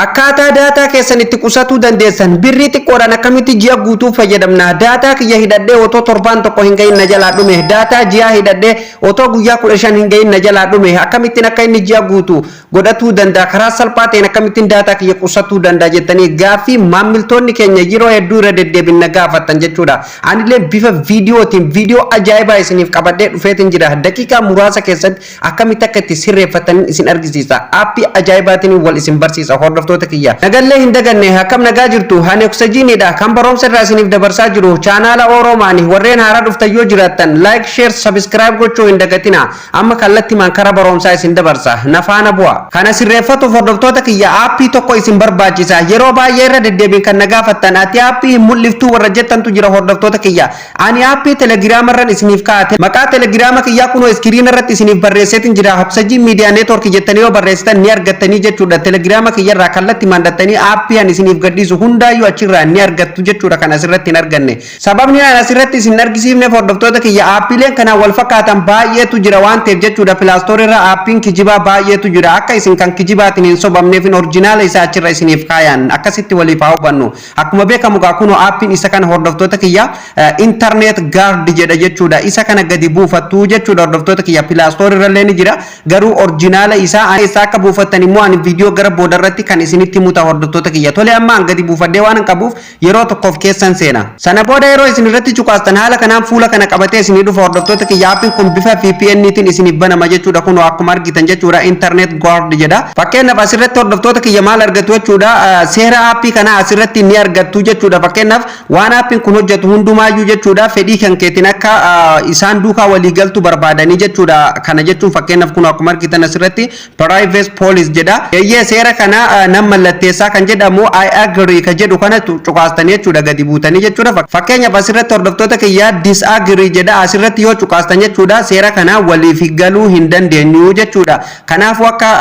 Akkaataa daataa keessan itti qusatuu dandeessan, birrii xiqqoodhaan akkamitti ji'a guutuu fayyadamna? Daataa kiyya hidhadhee otoo torbaan tokko hin gahin na jalaa dhume. Daataa ji'a hidhadhee otoo guyyaa 15 hin gahin na jalaa dhume. Akkamittiin akka inni ji'a guutuu godhatuu danda'a? Karaa salphaa ta'een akkamittiin daataa kiyya qusatuu danda'a jettanii gaaffii maamiltoonni keenya yeroo hedduu irra deddeebiin na gaafattan jechuudha. Anillee bifa viidiyootiin viidiyoo ajaa'ibaa isiniif qabadhee dhufeetiin jira. Daqiiqaa muraasa keessatti akkamitti akka itti sirreeffatanii isin argisiisa. Aappii ajaa'ibaatiin wal isin barsiisa, hordoftoota kiyya. Nagallee hin daganne, akkam nagaa jirtu? Ani Oksijiiniidha. Kan barumsa irraa isiniif dabarsaa jiru chaanaala Oromaani. Warreen haaraa dhuftan yoo jiraattan, like, share, subscribe gochuu hin dagatina. Amma kallattimaan kara barumsaa isin dabarsa. Na faana bu'a. Kana sirreeffatuuf, hordoftoota kiyya, aappii tokko isin barbaachisa. Yeroo baay'ee irra deddeebiin kan na gaafattan, ati aappii hin mul'iftuu warra jettantu jira, hordoftoota kiyya. Ani aappii Telegiraama irran isiniif kaa'ate. Maqaa Telegiraama kiyyaa kunoo iskiriina irratti isiniif barreesseetiin jira. Oksijiin Miidiyaa Neetwork jettanii yoo barreessitan ni argattanii jechuudha. Telegiraama kiyyarraa kallattii maandattanii aappii ani isiniif gadhiisu hundaayyuu achirraa ni argattu jechuudha, kan asirratti hin arganne. Sababni ani asirratti isin argisiifneef, hordoftoota kiyya, aappiileen kanaan wal fakkaatan baay'eetu jira waan ta'eef jechuudha. Play Store irra aappiin kijibaa baay'eetu jira. Akka isin kan kijibaatiin hin sobamneef orjinaala isaa achirra isiniif kaayan. Akkasitti waliif haa hubannu. Akkuma beekamu gaa, kunoo aappiin isa kana, hordoftoota kiyya, Internet Guard jedha jechuudha. Isa kana gadi buufattu jechuudha, hordoftoota kiyya. Play Store irra illee ni jira. Garuu orjinaala isaa eessa akka buufattan immoo ani viidiyoo gara booda irratti kan isinitti himuta, hordoftoota kiyya. Tole, amma an gadi buufadhee waan hin qabuuf yeroo tokkoof keessan seena. Sana booda yeroo isin irratti cuqaastan haala kanaan fuula kana qabatee isinii dhufa, hordoftoota kiyya. Aappiin kun bifa VPN tiin isiniif banama jechuudha. Kunoo akkuma argitan jechuudha, Internet Guard jedha. Fakkeenyaaf asirratti, hordoftoota kiyya, maal argatu jechuudha? Seera aappii kanaa asirratti ni argattu jechuudha. Fakkeenyaaf waan aappiin kun hojjetu hundumaayyuu jechuudha, fedhii kan keetiin akka isaan duukaa walii galtu barbaadanii jechuudha. Kana jechuun fakkeenyaaf kun akkuma argitan asirratti "privacy policy" jedha. Eeyyee, seera kana nan mallatteessaa kan jedhamu "I agree" ka jedhu kana cuqaastanii jechuudha, gadi buutanii jechuudha. Fakkeenyaaf asirratti, hordoftoota kiyyaa, "disagree" jedha. Asirratti yoo cuqaastan jechuudha, seera kana waliif galuu hin dandeenyu jechuudha. Kanaafuu akka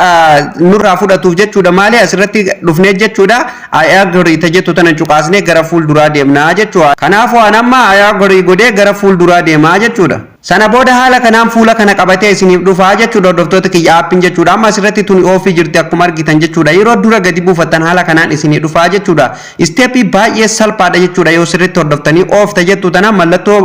nurraa fudhatuuf jechuudha, maali, asirratti dhufnee jechuudha, "I agree" ta jettu tana cuqaasnee gara fuulduraa deemnaa jechuudha. Kanaafuu an amma "I agree" godhee gara fuulduraa deemaa jechuudha. Sana booda haala kanaan fuula kana qabatee isiniif dhufaa jechuudha, hordoftoota kiyya, aappiin jechuudha. Amma asirratti tuni oofii jirti akkuma argitan jechuudha. Yeroo dura gadi buufattan haala kanaan isinii dhufaa jechuudha. Isteeppii baay'ee salphaadha jechuudha, yoo sirriitti hordoftanii. "Off" ta jettu tana mallattoo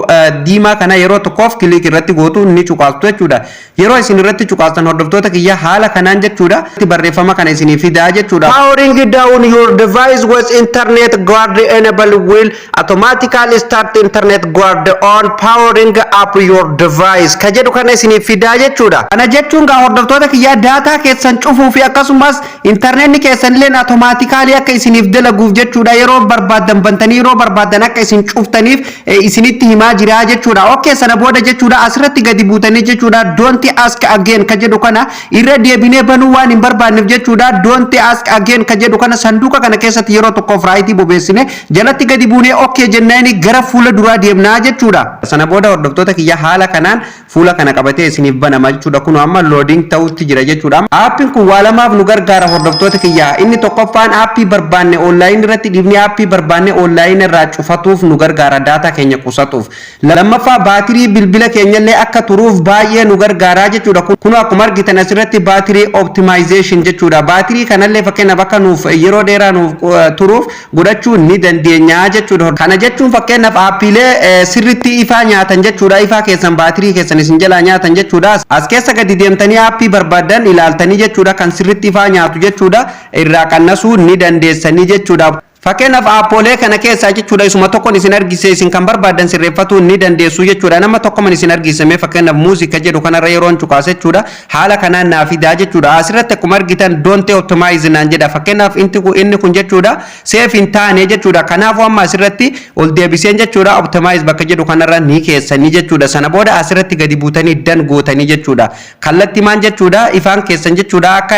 diimaa kana yeroo tokkoof click irratti gootu, ni cuqaastu jechuudha. Yeroo isin irratti cuqaastan, hordoftoota kiyya, haala kanaan jechuudha, barreeffama kana isinii fidaa jechuudha. "Powering down your device with Internet Guard enable will automatically start Internet Guard on powering up your device" ka jedhu kana isiniif fidaa jechuudha. Kana jechuun gaa, hordoftoota kiyyaa, daataa keessan cufuu fi akkasumas intarneetni keessan illee automatically akka isiniif dalaguuf jechuudha, yeroo barbaaddan bantanii yeroo barbaaddan akka isin cuftaniif isinitti himaa jira jechuudha. Okay, sana booda jechuudha, asirratti gadi buutanii jechuudha, "Don't ask again" ka jedhu kana irra deebinee banuu waan hin barbaanneef jechuudha, "Don't ask again" ka jedhu kana sanduuqa kana keessatti yeroo tokkoof raayitii bobeessine jalatti gadi buunee "okay" jennaani gara fuula duraa deemnaa jechuudha. Sana booda, hordoftoota kiyya, haala kanaan fuula kana qabatee isiniif banama jechuudha. Kun amma loading ta'utti jira jechuudha. Aappiin kun waa lamaaf nu gargaara, hordoftoota kiyya. Inni tokkoffaan aappii barbaanne online irratti dhiifnee aappii barbaanne online irraa cufatuuf nu gargaara, daataa keenya qusatuuf. Lammaffaa, baatirii bilbila keenyallee akka turuuf baay'ee nu gargaara jechuudha. Kun akkuma argitan asirratti battery optimization jechuudha. Baatirii kanallee fakkeenyaaf akka nuuf yeroo dheeraa nuuf turuuf godhachuu ni dandeenya jechuudha. Kana jechuun fakkeenyaaf aappiilee sirriitti ifaa nyaatan jechuudha. Ifaa keessan, baatirii keessan isin jalaa nyaatan jechuudha. As keessa gadi deemtanii aappii barbaadan ilaaltanii jechuudha, kan sirriitti ifaa nyaatu jechuudha, irraa qannasuu ni dandeessanii jechuudha. Fakkeenyaaf aappoolee kana keessaa jechuudha, isuma tokkoon isin argise, isin kan barbaadan sirreeffatuu ni dandeessu jechuudha. Nama tokkoman isin argisame, fakkeenyaaf muuzikaa jedhu kanarra yeroon cuqaase jechuudha, haala kanaan naa fidaa jechuudha. Asirratti akkuma argitan "don't optimize" naan jedha. Fakkeenyaaf inni kun jechuudha, safe hin taane jechuudha. Kanaafuu amma asirratti ol deebiseen jechuudha, "optimize" bakka jedhu kanarra ni keessanii jechuudha. Sana booda asirratti gadi buutanii "done" gootanii jechuudha. Kallattii maan jechuudha, ifaan keessan jechuudha, akka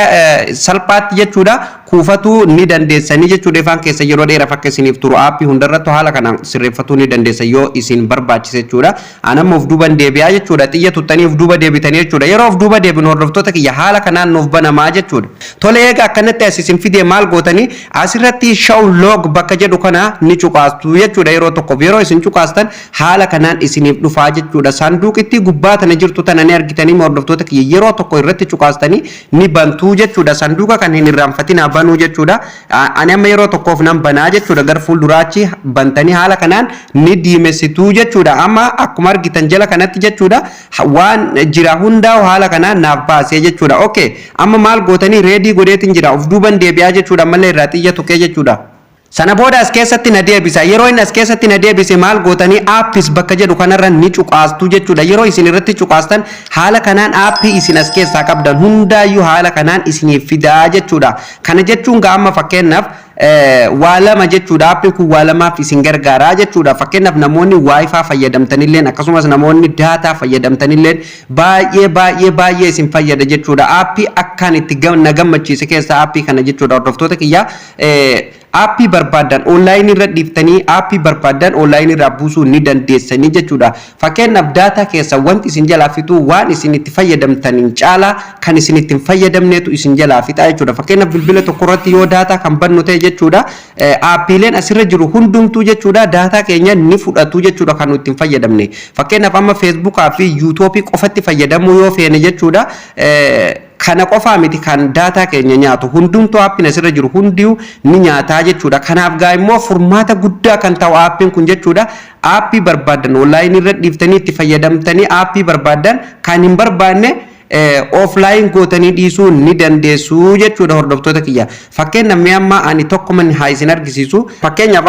salphaatti jechuudha, kuufatuu ni dandeessanii jechuudha ifaan keessa yeroo Yeroo dheeraaf akka isiniif turu aappii hundarrattu haala kanaan sirreeffatuu ni dandeessa yoo isin barbaachise jechuudha. Anamma of duuban deebi'aa jechuudha. Xiyya tuttanii of duuba deebitanii jechuudha. Yeroo of duuba deebinu, hordoftoota kiyya, haala kanaan nuuf banamaa jechuudha. Tole, eega akkanatti as isin fidee maal gootanii? Asirratti "show log" bakka jedhu kana ni cuqaastu jechuudha yeroo tokkoof. Yeroo isin cuqaastan haala kanaan isiniif dhufaa jechuudha. Saanduqitti gubbaa tana jirtu tana ni argitanii, hordoftoota kiyya? Yeroo tokko irratti cuqaastanii ni bantuu jechuudha. Sanduuqa kan hin irraanfatinaa banuu jechuudha. Ani amma yeroo tokkoof nan banaa jechuudha. Gara fuulduraachi bantanii haala kanaan ni diimessituu jechuudha. Amma akkuma argitan jala kanatti jechuudha, waan jira hundaa haala kanaan naaf baasee jechuudha. Okay, amma maal gootanii? Ready godheetiin jira. Of duuban deebi'aa jechuudha. Ammallee irraa xiyya tuqee jechuudha. Sana booda as keessatti na deebisa. Yeroo inni as keessatti na deebise maal gootanii? "Apps" bakka jedhu kanarra ni cuqaastu jechuudha. Yeroo isin irratti cuqaastan haala kanaan aappii isin as keessaa qabdan hundaayyuu haala kanaan isiniif fidaa jechuudha. Kana jechuun amma fakkeenyaaf waa lama jechuudha. Aappiin kun waa lamaaf isin gargaaraa jechuudha. Fakkeenyaaf namoonni WiFi fayyadamtanilleen, akkasumas namoonni daataa fayyadamtanilleen, baay'ee baay'ee baay'ee isin fayyada jechuudha. Aappii akkaan itti na gammachiise keessaa aappii kana jechuudha, hordoftoota kiyyaa. Aappii barbaadan onlaayinii irra dhiiftanii aappii barbaadan onlaayinii irraa buusuu ni dandeessanii jechuudha. Fakkeenyaaf daataa keessa wanti isin jalaa fixu waan isin itti fayyadamtaniin caalaa kan isin itti hin fayyadamneetu isin jalaa fixaa jechuudha. Fakkeenyaaf bilbila tokko irratti yoo daataa kan bannu ta'e jechuudha, aappiileen asirra jiru hundumtuu jechuudha, daataa keenya ni fudhatu jechuudha kan nuti hin fayyadamne. Fakkeenyaaf amma Feesbuukaa fi Yuutuubii qofatti fayyadamuu yoo feene jechuudha, kana qofaa miti kan daataa keenya nyaatu. Hundumtuu aappiin asirra jiru hundiyu ni nyaataa jechuudha. Kanaaf gaa immoo furmaata guddaa kan ta'u aappiin kun jechuudha. Aappii barbaadan onlaayinii irra dhiiftanii itti fayyadamtanii, aappii barbaadan kan hin barbaanne offline gootanii dhiisuu ni dandeessu jechuudha, hordoftoota kiyya. Fakkeenyaaf mee amma ani tokkuma haa isin argisiisu. Fakkeenyaaf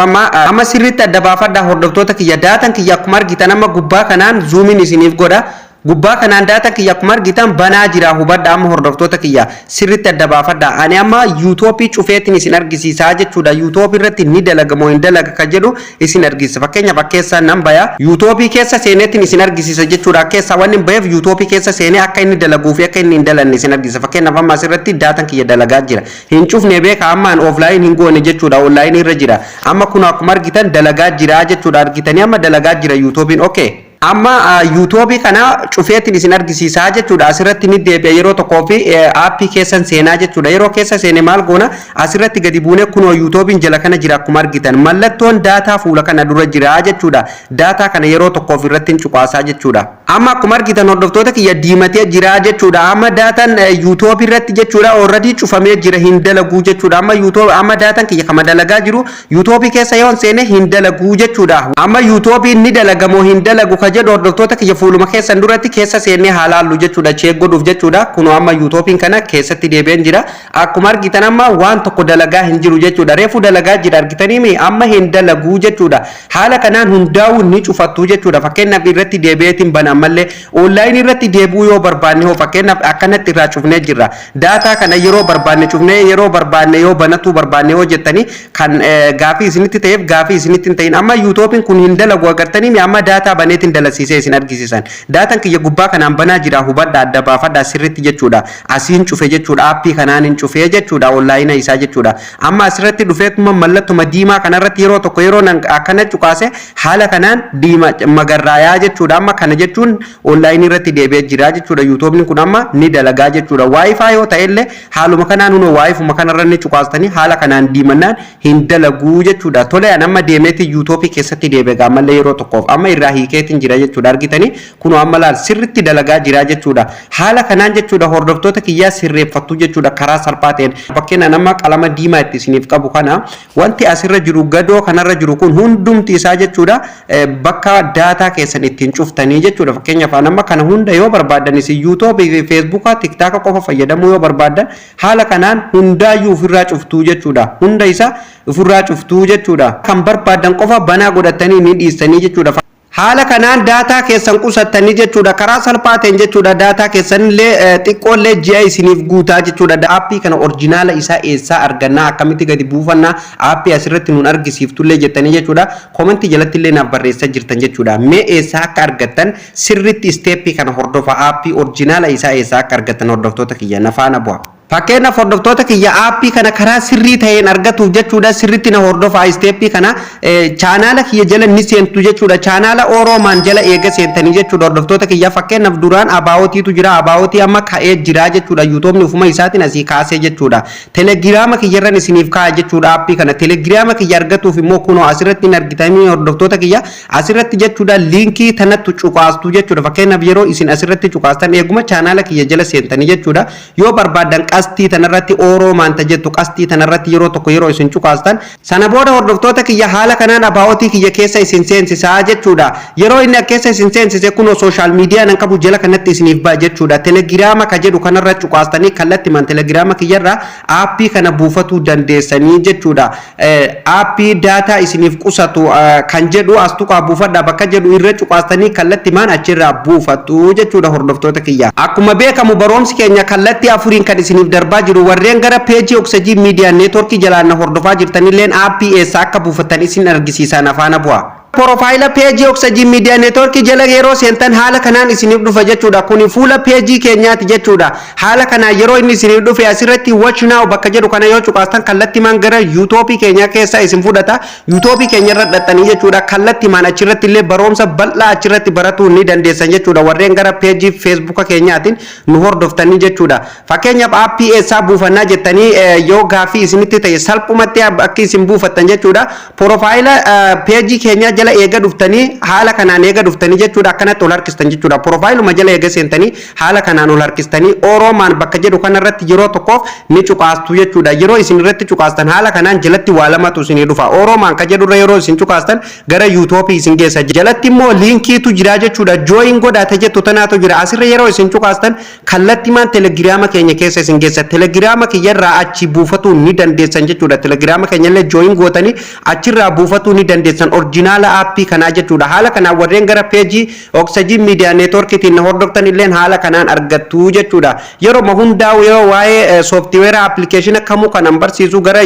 amma sirriitti adda baafadhaa, hordoftoota kiyya. Daataan kiyya akkuma argitan amma gubbaa kanaan zoomiin isiniif godha. Gubbaa kanaan daataan kiyya akkuma argitan banaa jira. Hubadha amma, hordoftoota kiyya, sirriitti adda baafadha. Ani amma Yuutooppii cufeetiin isin argisiisaa jechuudha. Yuutooppii irratti ni dalaga moo hin dalaga kan jedhu isin argisiisa. Fakkeenyaaf akkeessaa nan baya. Yuutooppii keessa seeneetiin isin argisiisa jechuudha. Akkeessaa wanni hin baheef Yuutooppii keessa seenee akka inni dalaguu fi akka inni hin dalanne isin argisiisa. Fakkeenyaaf amma asirratti daataan kiyya dalagaa jira. Hin cufne, beeka, amma an offline hin goone jechuudha. Online irra jira. Amma kun akkuma argitan dalagaa jira jechuudha. Argitanii, amma dalagaa jira Yuutooppiin. Okay. Amma Yuutoobii kana cufeetiin isin argisiisaa jechuudha. Asirratti ni deebi'a yeroo tokkoo fi aappii keessan seenaa jechuudha. Yeroo keessa seene maal goona? Asirratti gadi buunee kunoo Yuutoobiin jala kana jira akkuma argitan. Mallattoon daataa fuula kana dura jira jechuudha. Daataa kana yeroo tokkoof irratti hin cuqaasaa jechuudha. Amma akkuma argitan, hordoftoota kiyya, diimatee jira jechuudha. Amma daataan Yuutoobii irratti jechuudha, already cufamee jira, hin dalaguu jechuudha. Amma Yuutoob amma daataan kiyya kama dalagaa jiru Yuutoobii keessa yoon seene hin dalaguu jechuudha. Amma Yuutoobiin ni dalagamoo hin dalagu ka jedhu, hordoftoota kiyya, fuuluma keessan duratti keessa seennee haa laallu jechuudha, check godhuuf jechuudha. Kunoo amma Yuutoobiin kana keessatti deebi'een jira. Akkuma argitan amma waan tokko dalagaa hin jiru jechuudha. Reefu dalagaa jira, argitanii, amma hin dalaguu jechuudha. Haala kanaan hundaa'uu ni cufattu jechuudha. Fakkeenyaaf irratti deebi'eetiin bana. Ammallee onlaayinii irratti deebi'uu yoo barbaanne hoo? Fakkeenyaaf akkanatti irraa cufnee jirra. Daataa kana yeroo barbaanne cufnee yeroo barbaanne yoo banatuu barbaanne yoo jettanii kan gaafii isinitti ta'eef, gaafii isinitti hin ta'in, amma Yuutoobiin kun hin dalagu, agartanii. Amma daataa baneetiin dalasiisee isin argisiisan. Daataan kiyya gubbaa kanaan banaa jira, hubadha, adda baafadha sirriitti jechuudha. Asiin cufe jechuudha, aappii kanaan hin cufee jechuudha, onlaayina isaa jechuudha. Amma asirratti dhufeetuma mallattuma diimaa kanarratti yeroo tokko yeroo akkana cuqaase haala kanaan diima magarraayaa jechuudha. Amma kana jechuun onlaayinii irratti deebi'ee jira jechuudha. Yuutoobni kun amma ni dalagaa jechuudha. WiFi yoo ta'ellee haaluma kanaan hunoo waayifuma kanarra ni cuqaastanii haala kanaan diimannaan hin dalaguu jechuudha. Tole, an amma deemeeti Yuutoobii keessatti deebi'e gaammallee yeroo tokkoof amma irraa hiikeetiin jira jechuudha. Argitanii, kunoo amma laal, sirritti dalagaa jira jechuudha. Haala kanaan jechuudha, hordoftoota kiyyaa, sirreeffattu jechuudha karaa salphaa ta'een. Fakkeenyaaf amma qalama diimaa itti isiniif qabu kana, wanti asirra jiru, gadoo kanarra jiru kun hundumti isaa jechuudha, bakka daataa keessan ittiin cuftanii jechuudha. Fakkeenyaaf amma kana hunda yoo barbaadan, isin Yuutoobii fi Feesbuukaa, Tiktaaka qofa fayyadamuu yoo barbaadan, haala kanaan hundaayyuu ofirraa cuftuu jechuudha. Hunda isaa ofirraa cuftuu jechuudha. Kan barbaadan qofa banaa godhatanii ni dhiistanii jechuudha. Haala kanaan daataa keessan qusattanii jechuudha. Karaa salphaa ta'een jechuudha. Daataa keessanillee xiqqoollee ji'a isiniif guutaa jechuudha. Aappii kana orjinaala isaa eessaa argannaa? Akkamitti gadi buufannaa? Aappii asirratti nuun argisiiftullee jettanii jechuudha, Koomentii jalatti illee naaf barreessaa jirtan jechuudha. Mee eessaa akka argattan sirriitti isteeppii kana hordofa. Aappii orjinaala isaa eessaa akka argattan, hordoftoota kiyya, na faana bu'a. Fakkeenyaaf, hordoftoota kiyya, aappii kana karaa sirrii ta'een argatuuf jechuudha, sirriitti na hordofaa. Isteeppii kana chaanaala kiyya jala ni seentu jechuudha. Chaanaala Oroomaan jala eega seentanii jechuudha, hordoftoota kiyya, fakkeenyaaf duraan aboutiitu jira, aboutii amma ka'ee jira jechuudha. YouTubeni ufuma isaatiin asii kaasee jechuudha. Telegiraama kiyyarran isiniif kaa'a jechuudha aappii kana. Telegiraama kiyya argatuuf immoo kunoo asirratti hin argitanii, hordoftoota kiyya, asirratti jechuudha, liinkii tanattu cuqaastu jechuudha. Fakkeenyaaf, yeroo isin asirratti cuqaastan, eeguma chaanaala kiyya jala seentanii jechuudha, yoo barbaadan qastii tanarratti, Oroomaan ta jettu qastii tanarratti yeroo tokko yeroo isin cuqaastan, sana booda, hordoftoota kiyya, haala kanaan aboutii kiyya keessa isin seensisaa jechuudha. Yeroo inni keessa isin seensise, kunoo social media nan qabu jala kanatti isiniif ba'a jechuudha. Telegiraama ka jedhu kanarra cuqaastanii kallattimaan telegiraama kiyyarraa aappii kana buufatuu dandeessanii jechuudha. Aappii daataa isiniif qusatu kan jedhu as tuqaa buufadha bakka jedhu irra cuqaastanii kallattimaan achirraa buufattu jechuudha, hordoftoota kiyya. Akkuma beekamu, barumsi keenya kallattii afuriin kan isiniif darbaa jiru. Warreen gara peejii Oksajii Miidiyaa Neetworkii jalaan na hordofaa jirtanilleen aappii eessa akka buufattan isin argisiisan, afaana bu'a. Porofaayila peejii Oksajii Miidiyaa Neetworkii jala yeroo seentan haala kanaan isiniif dhufa jechuudha. Kuni fuula peejii keenyaati jechuudha. Haala kanaan yeroo inni isiniif dhufe, asirratti "Watch now" bakka jedhu kana yoo cuqaastan, kallattimaan gara YouTubeii keenyaa keessa isin fudhata. YouTubeii keenya irra dhaxxanii jechuudha. Kallattimaan achirratti illee barumsa bal'aa achirratti baratuu ni dandeessan jechuudha. Warreen gara peejii Feesbuuka keenyaatiin nu hordoftanii jechuudha. Fakkeenyaaf, aappii eessaa buufannaa jettanii yoo gaaffii isinitti ta'e, salphumatti akka isin buufattan jechuudha. Porofaayila peejii keenyaa jala eega dhuftanii, haala kanaan eega dhuftanii jechuudha, akkanatti ol harkistan jechuudha. Porofaayiluma jala eega seentanii, haala kanaan ol harkistanii, Oroomaan bakka jedhu kanarratti yeroo tokkoof ni cuqaastu jechuudha. Yeroo isin irratti cuqaastan, haala kanaan jalatti waa lamatu isinii dhufa. Oroomaan ka jedhurra yeroo isin cuqaastan gara YouTubeii isin geessa. Jalatti immoo liinkiitu jira jechuudha. "Join godhaate" jettu tanaatu jira. Asirra yeroo isin cuqaastan kallattimaan telegiraama keenya keessa isin geessa. Telegiraama kiyyarraa achi buufatuu ni dandeessan jechuudha. Telegiraama keenyallee join gootanii achirraa buufatuu ni dandeessan orjinaala aappii kanaa jechuudha. Haala kanaan warreen gara peejii Oksajii Miidiyaa Neetworkiitiin hordoftan illeen haala kanaan argattu jechuudha. Yeroo hundaa'u, yeroo waa'ee sooftiweera appilikeeshina kamuu kanan barsiisu, gara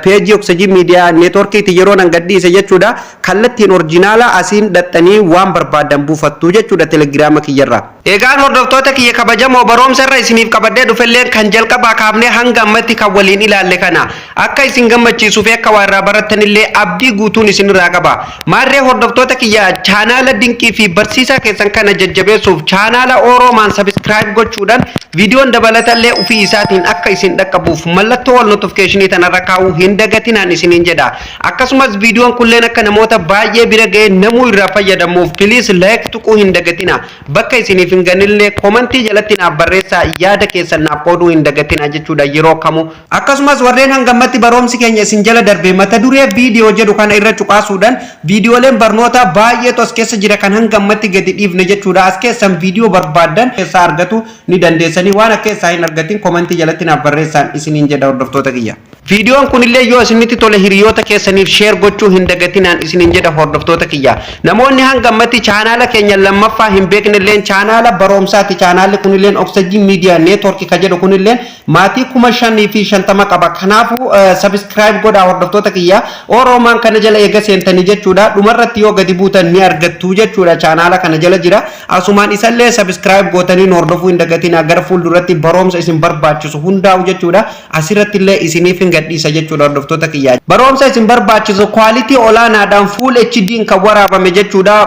peejii Oksajii Miidiyaa Neetworkiitiin yeroo nan gadhiise jechuudha. Kallattiin orjinaala asiin dhaxxanii waan barbaadan buufattu jechuudha telegiraama kiyyarraa. Egaan, hordoftoota kiyya kabajamoo, barumsa irra isiniif qabadhee dhufelleen kan jalqabaa kaafnee hanga ammatti kan waliin ilaalle kana akka isin gammachiisuu fi akka waa irraa barattanillee abdii guutuun isinirraa qaba. Maarree, hordoftoota kiyya, chaanaala dinqii fi barsiisaa keessan kana jajjabeessuuf chaanaala Oroomaan subscribe gochuudhaan, viidiyoon dabalatallee ofii isaatiin akka isin dhaqqabuuf mallattoo wal notificationii tanarra kaa'uu hin dagatinaan isiniin jedha. Akkasumas viidiyoon kulleen akka namoota baay'ee bira ga'ee namuu irraa fayyadamuuf please like tuquu hin dagatina. Bakka isiniif hin ganillee komantii jalatti naaf barreessaa, yaada keessan naaf qooduu hin dagatina jechuudha yeroo kamuu. Akkasumas warreen hangammatti barumsi keenya isin jala darbe, mata duree viidiyoo jedhu kana irra cuqaasuudhaan viidiyooleen barnoota baay'eetu as keessa jira kan hangammatti gadi dhiifne jechuudha. As keessan viidiyoo barbaaddan keessaa argatu ni dandeessanii. Waan akka keessaa hin argatin komantii jalatti naaf barreessaan isiniin jedha, hordoftoota kiyya. Viidiyoon kunillee yoo isinitti tole hiriyoota keessaniif share gochuu hin dagatinaan isiniin jedha, hordoftoota kiyya. Namoonni hanga ammatti chaanaala keenya lammaffaa hin beeknelleen chaanaala barumsaati. Chaanaalli kunilleen Oksajii Miidiyaa Neetwork ka jedhu kunilleen maatii 5050 qaba. Kanaafuu subscribe godhaa, hordoftoota kiyya. Oroomaan kana jala eega seentanii jechuudha. Dhumarratti yoo gadi buutan ni argattu jechuudha. Chaanaala kana jala jira. Asumaan isallee subscribe gootanii hordofuu hin dagatinaa. Gara fuulduratti barumsa isin barbaachisu hundaa'u jechuudha. Asirratti illee isiniif hin gadhiisa jechuudha, hordoftoota kiyya. Barumsa isin barbaachisu quality olaanaadhaan full HD kan waraabame jechuudha.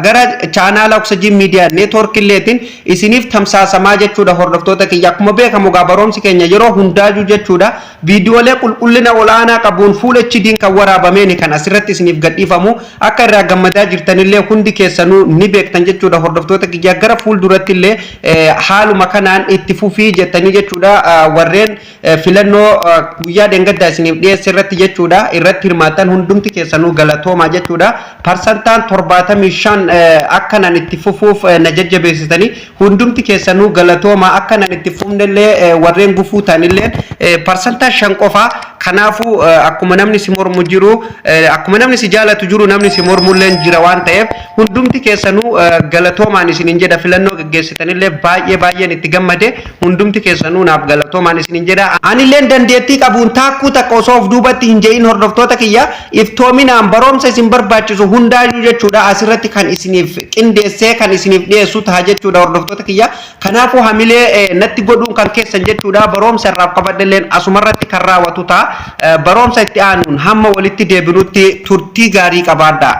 Gara chaanaala Oksajii Miidiyaa Neetwork illeetiin isiniif tamsaasamaa jechuudha, hordoftoota kiyya. Akkuma beekamu gaa, barumsi keenya yeroo hundaajuu jechuudha, viidiyoolee qulqullina olaanaa qabuun full HD kan waraabameen kan asirratti isiniif gadhiifamu. Akka irraa gammadaa jirtanillee hundi keessanuu ni beektan jechuudha, hordoftoota kiyya. Gara fuulduratti illee haaluma kanaan itti fufii jettanii jechuudha, warreen filannoo guyyaa dheengaddaa isiniif dhiyeesse irratti jechuudha irratti hirmaattan hundumti keessanuu galatoomaa jechuudha. Parsantaan 75 akkanan itti fufuuf na jajjabeessitanii hundumti keessanuu galatoomaa. Akkanan itti fufnellee warreen gufuu ta'anillee parsantaa 5 qofaa. Kanaafuu akkuma namni si mormu jiru, akkuma namni si jaalatu jiru, namni si mormullee jira waan ta'eef, hundumti keessanuu galatoomaan isiniin jedha. Filannoo geggeessitanillee baay'ee baay'een itti gammade. Hundumti keessanuu naaf galatoomaan isiniin jedha. Anilleen dandeettii qabuun taakkuu takka osoo of duubatti hin je'in, hordoftoota kiyya, iftoominaan baroomsa isin barbaachisu hundaayyuu jechuudha asirratti kan isiniif qindeessee kan isiniif dhiyeessu ta'a jechuudha, hordoftoota kiyya. Kanaafuu hamilee natti godhuun kan keessan jechuudha. Baroomsa irraaf qabadhelleen asumarratti kan raawwatu ta'a. Baroomsa itti aanuun hamma walitti deebinutti turtii gaarii qabaadha.